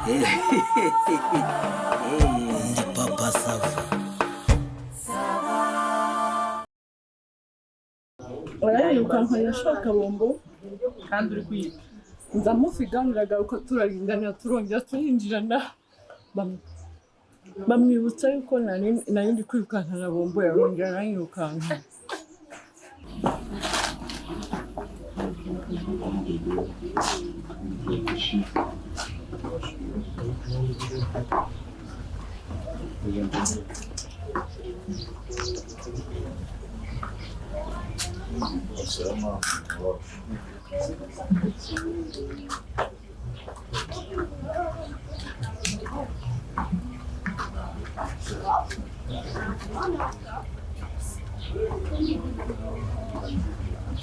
Ndi Papa Sava. Urayirukanka ashaka bombo. Kandi uri kwiga. Ndamusiga, ndagaruka, turarindanira, turongera turinjirana. Bamwibutsa yuko nari ndi kwirukanka na bombo, yarongera aranyirukanka.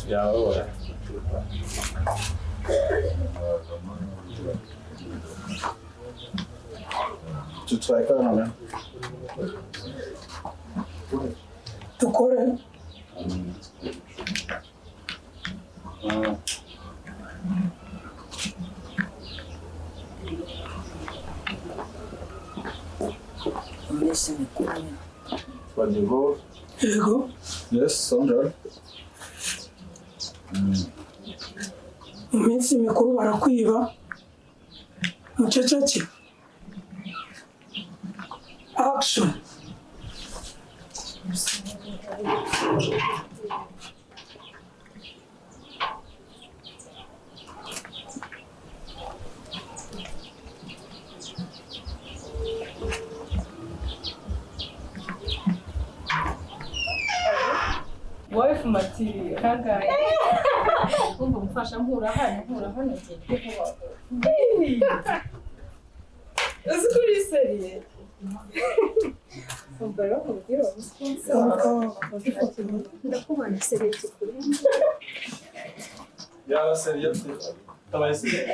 Yababara. Du trækker den, eller? Dukore. Iminsi mikuru. Twagiye. Yego. Yes, Sandra. Iminsi mikuru barakwiba, muceceke. Action. Wife material kangahe? Umva umfasha, nkura hano, nkura hano, ngende vuba. Uzi ko uri sérieux? Umva rero nkubwire, wa musponsor. Ndakubona sérieux kuri. Ja, seriøst. Tabaye seriøst.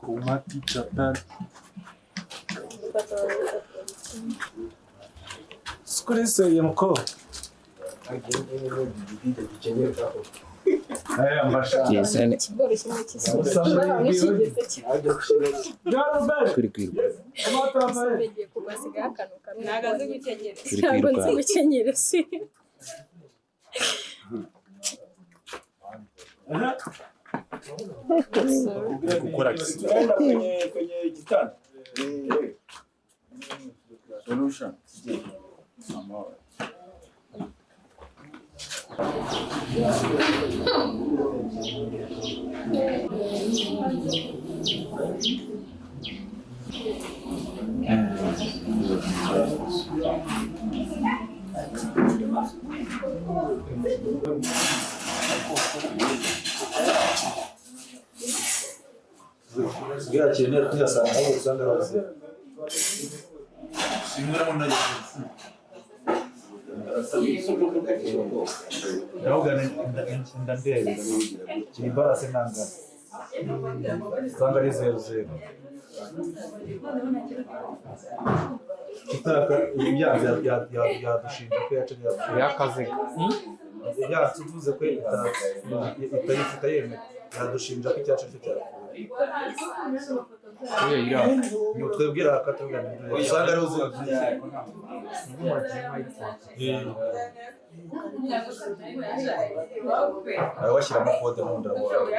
Comment tu t'appelles? Skuri seriye mko. Aya mbasha. Ikigori kimwe cy'isura bamwe kigeze Garubert. Kuri kwiruka. kigiye kugasigaho akantu kamwe. Ntabwo azi gukenyera. Turi Ntabwo nzi kwiruka. gukenyera si. Gukora tunaenda kwenye kitanda. Solution. Bwira kuyasanga aho usanga hose. Ndavuga ndandeba ni balance nangana usanga ari zeru zeru tutaka ibyanze yadushinja ko yaca yapfuye. Yakaziga. Yatuvuze ko itayifite yemera, yadushinja ko icyacu cyo cyapfuye. Oya, iraka. Ni twebwe iraka tuvuga usanga ari zeru. Washyiramo kode mu nda wawe.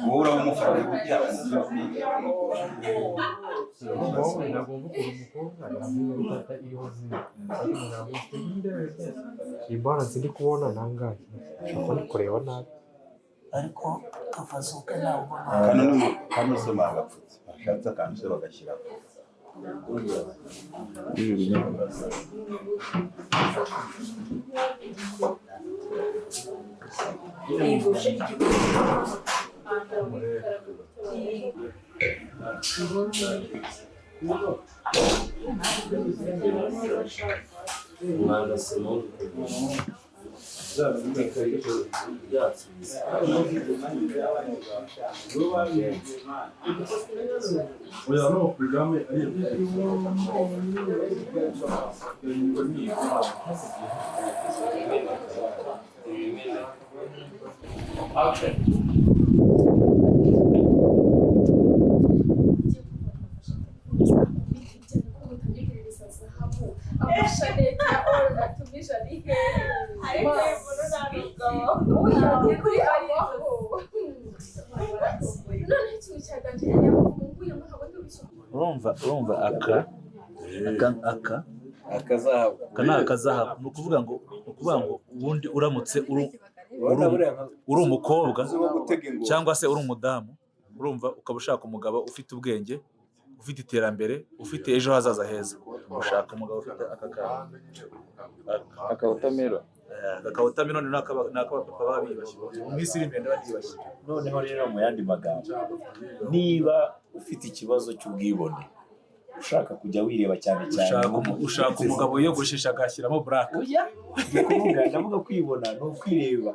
Wowe uraba umufana kugira Urumva wowe ntabwo wumva ukuntu umukobwa yamenya gufata iriho zero, ariko ntabwo iyi balance ndi kubona nangahe, ushobora kuba ndi kureba nabi. Ariko kafazuka nawe ubona. Kano ni kano se bagapfutse bashatse akantu se bagashyiraho. Oya no porogaramu ari Urumva aka aka aka Akazahabu. Aka ni akazahabu. Ni ukuvuga ngo ubundi uramutse uri umukobwa cyangwa se uri umudamu, urumva ukaba ushaka umugabo ufite ubwenge, ufite iterambere, ufite ejo hazaza heza, ushaka umugabo ufite aka kantu. Akawotamero. Aka watermelon ni ak'abapapa baba biyubashye mu minsi iri imbere bariyubashye. Noneho rero mu yandi magambo, niba ufite ikibazo cy'ubwibone, ushaka kujya wireba cyane cyane, Ushaka umugabo wiyogoshesha agashyiramo buraka. Ndi kuvuga, ndavuga kwibona ni ukwireba.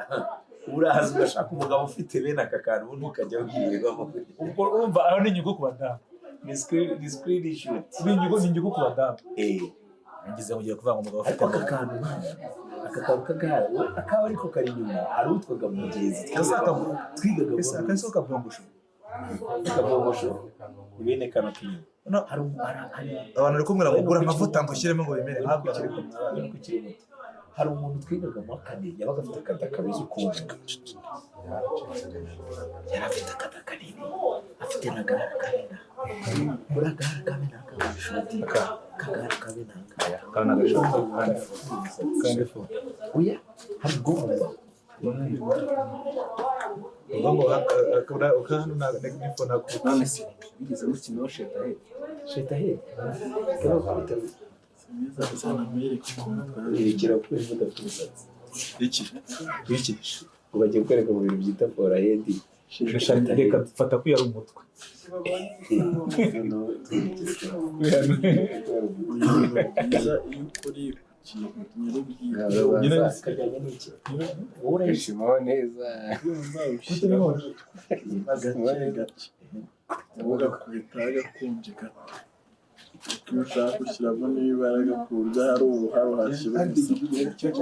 Uraza ugashaka umugabo ufite bene aka kantu, ubundi ukajya wirebamo. Ubwo urumva aho ni inyungu ku badamu. Ni screenshot. Ni inyungu ku badamu. Eh. Ngize ngo ugiye kuvuga ngo umugabo ufite Ariko aka kantu mwana, aka kantu k'agahara, we akaba ariko kari inyuma, hari utwaga mugenzi twigaga mu Ese kabongosho. Kabongosho ni bene kano k'inyuma. Hari hari Abantu bari kumbwira ngo gura amavuta ngo ushyiremo ngo bimere ntabwo Ariko ukiri muto, hari umuntu twigaga mu wa kane yabaga afite akada kameze ukuntu, yari afite akada kanini, afite n'agahara kanini, muri agahara kabe ni akagashoti, kagahara kabe ni Agashoti. Oya, hari ubwonko. None se bigeze gukina sheta he? Sheta he? Yerekera kuri udafite umusatsi. Iki? Iki? Ngo bagiye kwereka mu bintu byita forahedi. Reka fata ko yari umutwe. Kajyanye n'iki? Kwishima neza. Ugakubita agakumbye gato, iyo ushaka ushyiramo n'ibaraga ku buryo hari uruhare uhashyira umusatsi.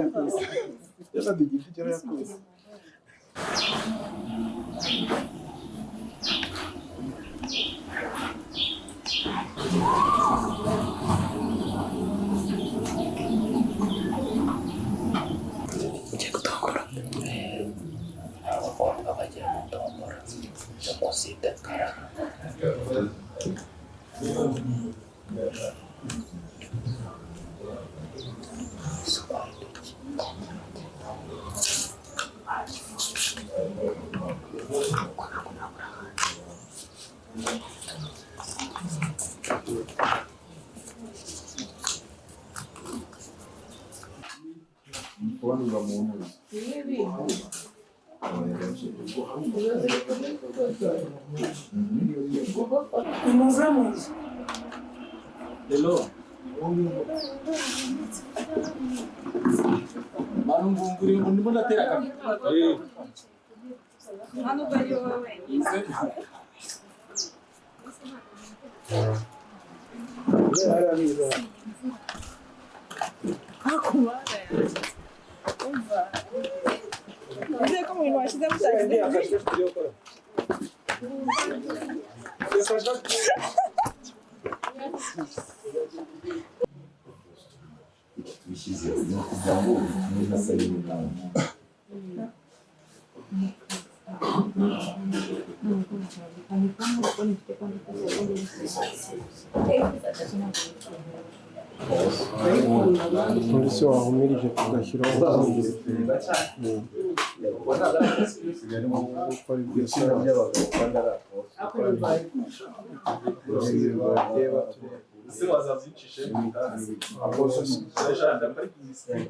Ugiye gutongora? Abakobwa bagiye gutombora no kuzidakara. Nimuve mu nzu. Hello. Manu ngunguri ndimo ndatera kabiri. Hano ubwo ari wowe wenyine. Nizeye ko mu bintu washyizemo utashyize. Tubishyize ni ukugira ngo umuntu asabe inama. Polisi wahumirije tugashyiraho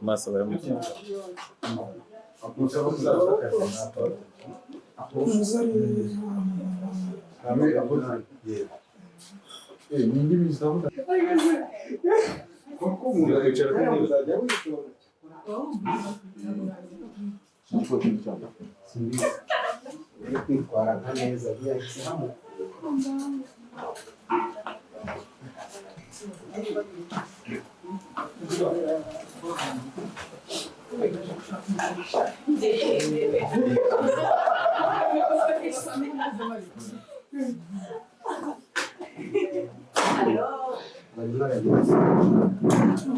Maso baramukina. Simbizi. Uri kwitwara nka neza yahise hamukura.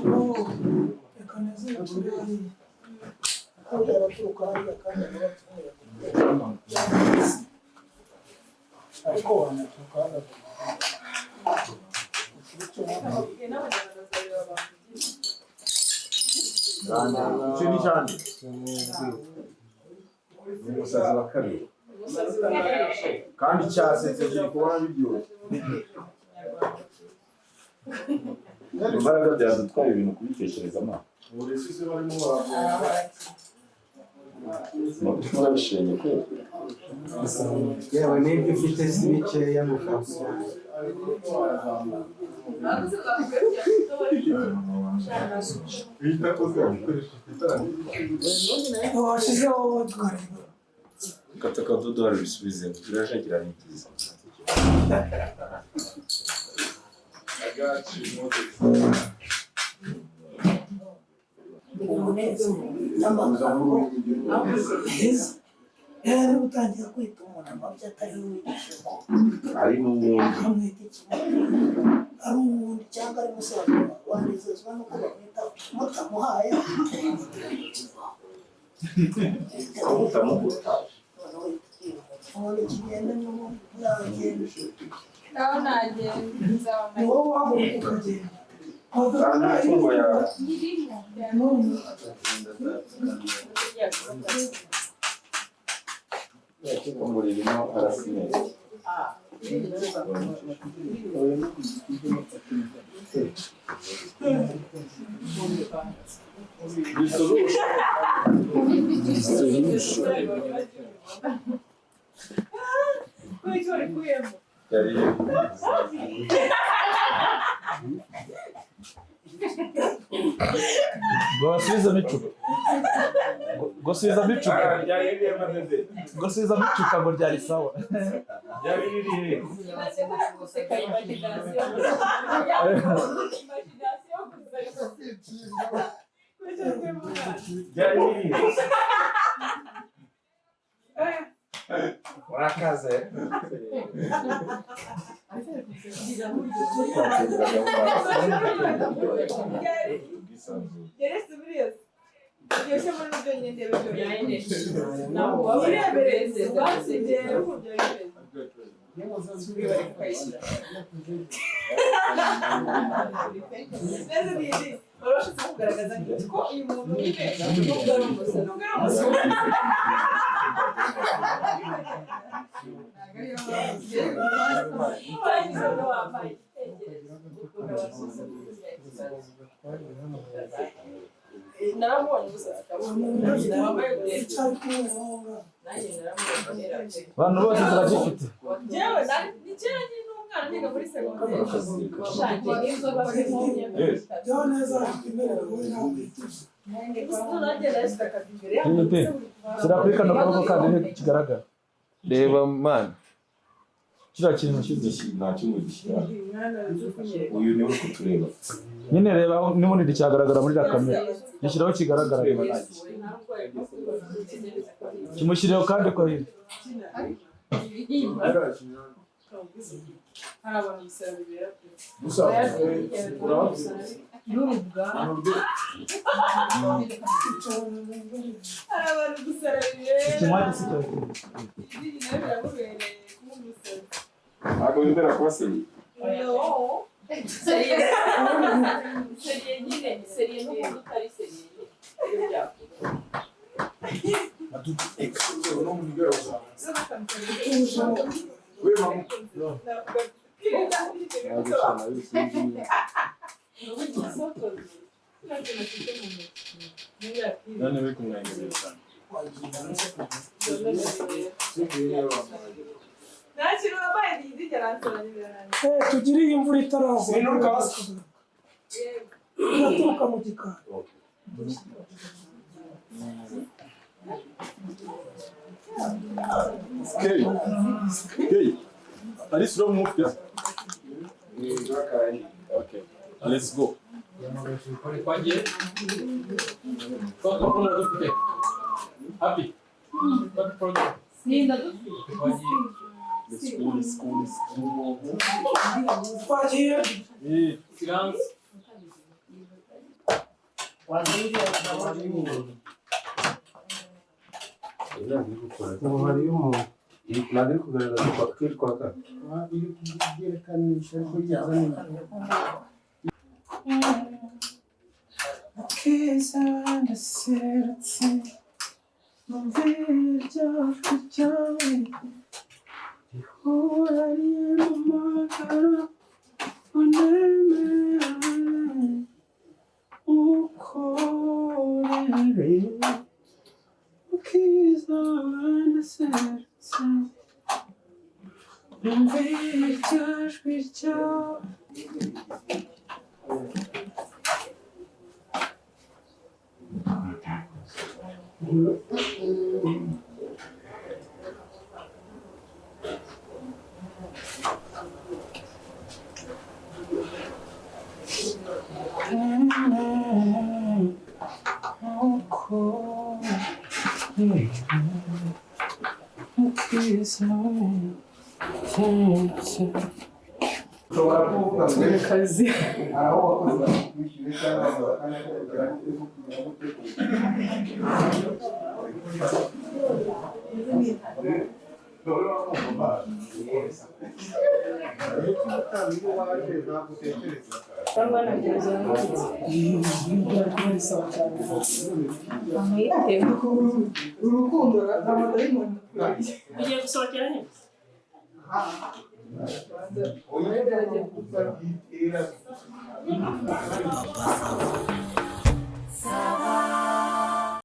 Reka nezere turi hariya hariya araturuka hariya kandi arabatuye, ariko wanaturuka hano. Icyo ni cyane. Ni umusazi wa kabiri. Kandi cyasetse kiri kubona biryoshye. Imbaraga byadutwaye ibintu kubitekereza ma. Uburezi se barimo baravoma. Murabishenye kweli. Yewe n'ibyo ufite si bikeya mu kazi. Washyizeho wowe tukareba. Kata akadodo hari bisubize birajagira ni byiza. Umunezero n'amagambo meza yari ari gutangira kwita umuntu amabyi atari we wigisha ko Ari n'ubundi. akamwita ikimuga ari uwundi cyangwa ari musaza wawe, wanezezwa nuko bamwita mutamuhaye. Mutamuhutaje. Umuntu kigenda n'ubundi nagenda. Naho nagenda nzaba. Ni wowe wahaguruka ukagenda. Kandi imitungo yawe. None Umuriro arasinye. Ngo basubizemo icupa, ngo subizamo icupa, ngo subizamo icupa, ngo ryari sawa. Ryari riri he? Ryari riri he? Murakaze. Icyari kumwe. Abantu bose turagifite. Byaho neza twemerera wowe ntabwo wituze. Yute, shyira kuri kano kaboko kandi ntikigaragara. Reba man. Kiriya kintu ushyize. Nta cyuma gishyira. Uyu niwe uri kutureba. Nyine reba n'ubundi nticyagaragara muri iriya kamera. Gishyiraho kigaragara. Kimushyirireho kandi ko hirya. Ikinywa gisi cyawe. Ntabwo wemera kuba seri. Seriye nyine, seriye n'umuntu utari seriye nyine byakora. None bari kumwenyura cyane. Tugire iyi imvura itaragwa iraturuka mu gikari. Kei. Kei. Alice uramufite? Okay. Let's go. Twagiye twakora dufite happy Ninda dufite. Twagiye. Let's go, let's go, let's go. Twagiye. Silence. Ubu hariyo umuntu ntabwo iri kugaragaza ko iri kwaka. Iri kubyerekana ariko byazanye. Mukiza ndaserutse numva iryo jwi ryawe rihora rimpamagara unemere ukorere. Mukiza ndaserutse numva iryo jwi ryawe. Ushobora kuvuga ngo Kazi. hari aho wakoze bakakwishyura cyangwa bakanakubwira gute kugira gute. Urukundo amadayimoni. Ugiye gusohokera he? Papa Sava.